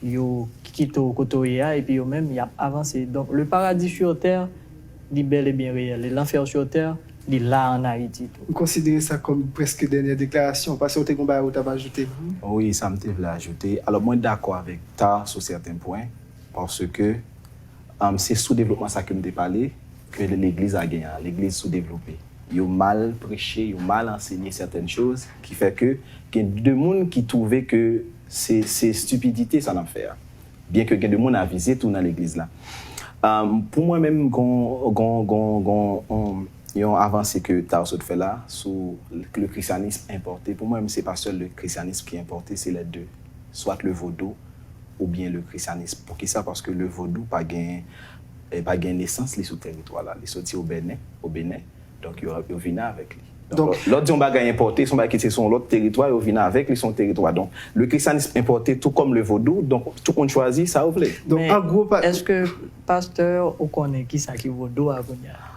Yo kite w kote w ye a, epi yo menm, y ap avanse. Donk, le paradis sur terre, li bèl e byen reyèl. E lanfè sur terre, li la ann Ayiti tou. Ou konsidere sa kòm prèske dènyè deklarasyon, paske w te gon bagay ou t ap ajoute? Wi, sa m te vle ajoute. Alò, mwen dakò avèk ta sou sèten pwen, paske, um, se sou devlopman sa ke m te pale, ke legliz a gen an. Legliz sou devlope. Yo mal preche, yo mal ansenye sètèn choz, ki fè ke gen de moun ki twouve ke se, se stipidite sa n ap fè a. Byen ke gen de moun avize tou nan legliz la. Um, pou mwen menm, gon, gon, gon, gon, um, yon avanse ke ta w sot fè la, sou le christianisme importé. Pou mwen menm, se pa sèl le christianisme ki enpòte, se les deux. Soit le vodou oubyen le christianisme. Poukisa? Paske le vodou pa gen, eh, pa gen nesans li sou teritwa la. Li soti o Benen, o Benen. Donk, yo, yo vini avèk li. Donk, lè w di yon bagay enpòte, se yon bagay ki se sou yon lòt teritwa, yo vini avèk li sou yon teritwa. Donk, le christianisme importé tout comme le vodou, donk, tout moun chwazi sa yo vle. Donk, an gwo, pa... Èske, pastè, ou konnen kisa ki vodou a kounye a?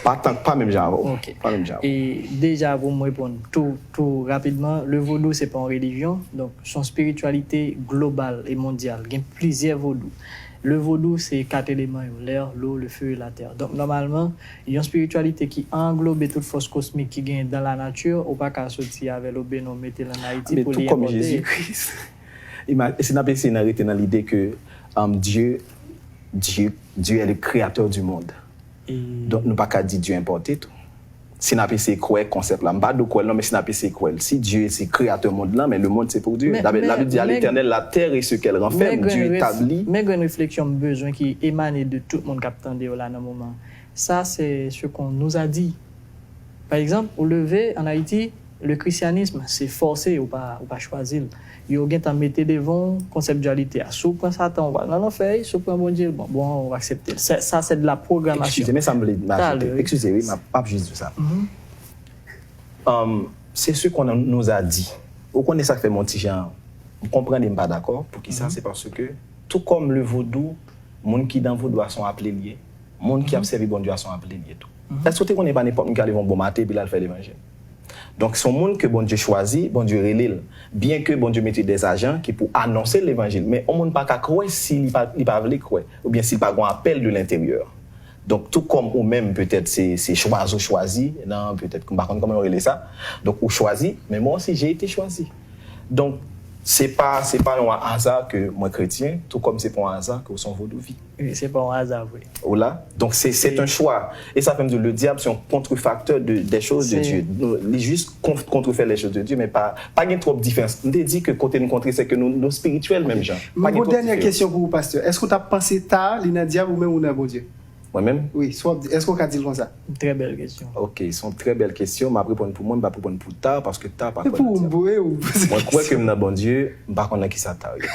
Pa tan, pa menm jan avè w. Pa menm jan avè w. E deja pou m reponn tou, tou rapidman, le vodou se pa yon relijyon, donk se yon espirityalite global e mondyal. Gen plizyè vodou. Le vodou se kat eleman yo, lè, lo, le fe e la tè. Donk nòmalman, yon espirityalite ki anglobe tout fòs kosmik ki genyen dan la nati, ou pa ka soti avè l o Benin ou mete l ann Ayiti pou li enpòte. Jezi Kris. Si n ap eseye nan rete nan lide ke, um, Dye, Dye, Dye est le créateur du monde. Donk, nou pa ka di Dye enpòte tou. Si n ap eseye kwè konsèp la, m pa di w kwè l non, men si n ap eseye kwè l, si Dye se kreyatè mond lan, men le monde se pou Dye. Labib di, à l'Éternel la terre et ce qu'elle renferme, Dye tabli. Men grenn refleksyon m bezwen ki emane de tout moun k ap tande yo la nan moman. Ça, c'est ce qu'on nous a dit. Pa egzanp, ou leve ann Ayiti, le christianisme, se fòse, ou pa, ou pa chwazi l. Yo gentan mete devan w konsèp dyalite a. Si w pran Satan, ou pral nan lanfè, si w pran Bondye, bon, bon, ou aksepte l. Sa, sa se de la programasyon. Eskize, men sa m vle ajoute. Eskize, wi, m ap, m ap jis di sa. Um, c'est ce qu'on nous a dit. Ou konnen sa k fè m yon ti jan, m konprann e m pa dakò. Poukisa? Se paske, tout kòm le vodou, moun ki nan vodou a se yon aple l ye. Moun ki ap sèvi Bondye a se yon aple l ye tou. Èske w te konnen pa nenpòt moun ki ka leve yon bon maten epi l al fè levanjil? Donk, se yon moun ke Bondye chwazi, Bondye rele l. Byen ke Bondye mete dè ajan ki pou anonse levanjil, men yon moun pa ka kwè si li pa, li pa vle kwè, oubyen si l pa gen yon apèl de lenteryè. Donk, tou kòm ou menm, petèt, se, se chwazi w chwazi, nan, petèt, m pa konn kòman yo rele sa. Donk, ou chwazi, men moi aussi, j'ai été choisi. Donk, Se pa, se pa yon aza ke mwen kretyen, tou kòm se pa yon aza ke w se yon vodouvi. Wi, se pa yon aza vre. Ou la? Donc c'est c'est un choix. Et ça fait me dire le diable c'est un contrefacteur de, des choses de Dieu. Li juste contrefait les choses de Dieu, mais pas pas gen trop de différence. Je dis que côté nous contrer, c'est que nous nous spirituel même gens. Mwen gen dènyè kesyon pou ou, pastè. Èske w t ap panse ta li nan dyab ou menm ou nan Bondye? Mwen menm? Wi, so w ap di, èske w ka di l konsa? Trè bèl kesyon. Ok, se yon trè bèl kesyon. M ap reponn pou mwen, m p ap reponn pou ta, paske ta pa kwè nan dyab. Mwen kwè ke m nan Bondye, m pa konn nan kisa ta ye.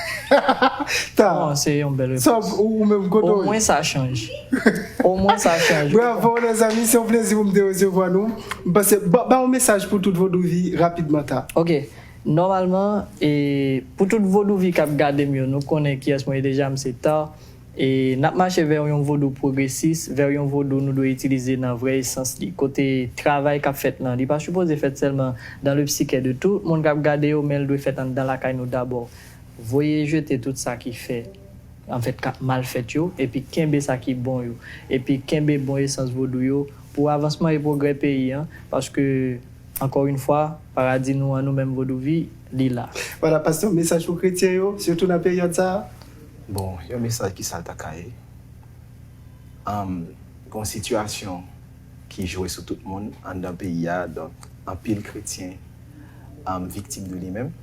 Ta. Non, se yon bèl repons. Ou menm kote w ye? Omwen sa chanje. Omwen sa chanje. Bravo, lèzanmi, se yon plezi pou m te resevwa nou. M panse, ba yon mesaj pou tout vodouvi rapidman ta. Ok. Nòmalman, e, pou tout vodouvi k ap gade m yo, nou konnen kiyès mwen ye deja, m se ta. E n ap mache vè yon vodou pwogresis, vè yon vodou nou dwe itilize nan vrè esans li. Kote travay k ap fèt lan, li pa sipoze fèt sèlman dans le psyché de tout moun k ap gade yo, men l dwe fèt anndan lakay nou dabò. Voye jete tout sa ki fè, anfèt, k ap mal fèt yo, epi kenbe sa ki bon yo, epi kenbe bon esans vodou yo pou avansman e pwogrè peyi an, paske, encore une fois, paradi nou an, nou menm vodouvi, li la. Vwala, pastè, mesaj pou kretyen yo, sitou nan peryòd sa a? Bon, yon mesaj ki sa l ta ka ye? Gen yon sitiyasyon ki jwe sou tout moun anndan peyi a, donk anpil kretyen viktim de li menm.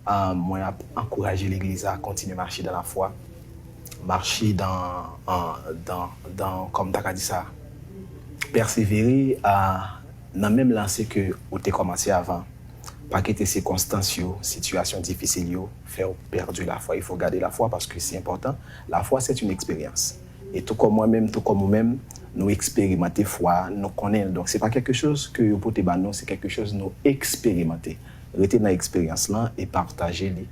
Mwen ap ankouraje legliz la kontinye mache dan lafwa, mache dan, dan, dan, kòm ta ka di sa, pèsevere nan menm lanse ke ou te kòmanse avan. Pa kite sikonstans yo, sitiyasyon difisil yo fè w pèdi lafwa. Il faut garder la foi parce que c'est important. La foi, c'est une expérience. E tou kòm mwen menm, tou kòm ou menm, nou eksperimante fwa, nou konnen l. Donk, se pa quelque chose ke yo pote ba nou, se quelque chose nou eksperimante. Rete nan eksperyans lan e pataje li,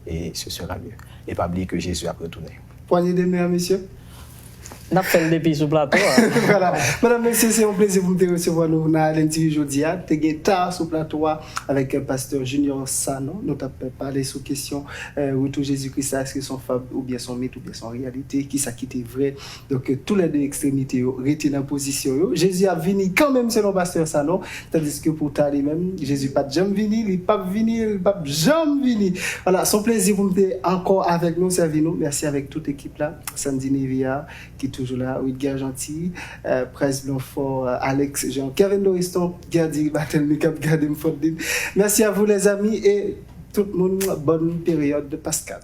e ce sera mieux. E pa bliye ke Jezi ap retounen. Pwanye de men an, mesye. N ap fè l depi sou plato a. Vwala. Medam, mesye, se yon plezi pou m te resevwa nou nan Alen T V jodi a. Te gen ta sou plato a avèk pastè Junior Sanon. Nou t ap pale sou kesyon retou Jezi Kris la, èske se yon fab oubyen se yon mit oubyen se yon reyalite, kisa ki te vrè. Donk, toulède ekstremite yo rete nan pozisyon yo. Jezi ap vini kanmenm selon pastè Sanon, tandiske pou ta li menm, Jezi pa t janm vini, li p ap vini, li p ap janm vini. Vwala, se yon plezi pou m te ankò avèk nou, sèvi nou. Mèsi avèk tout ekip la. Sandy Nivea, ki toujou la, Widger Jeanty, Prince Blanfort, Alex Jean, Kevin Doriston, Gerdy Barthélemy k ap gade m fòt di. Mèsi a vou, lèzanmi, e tout moun, bòn peryòd Paskal.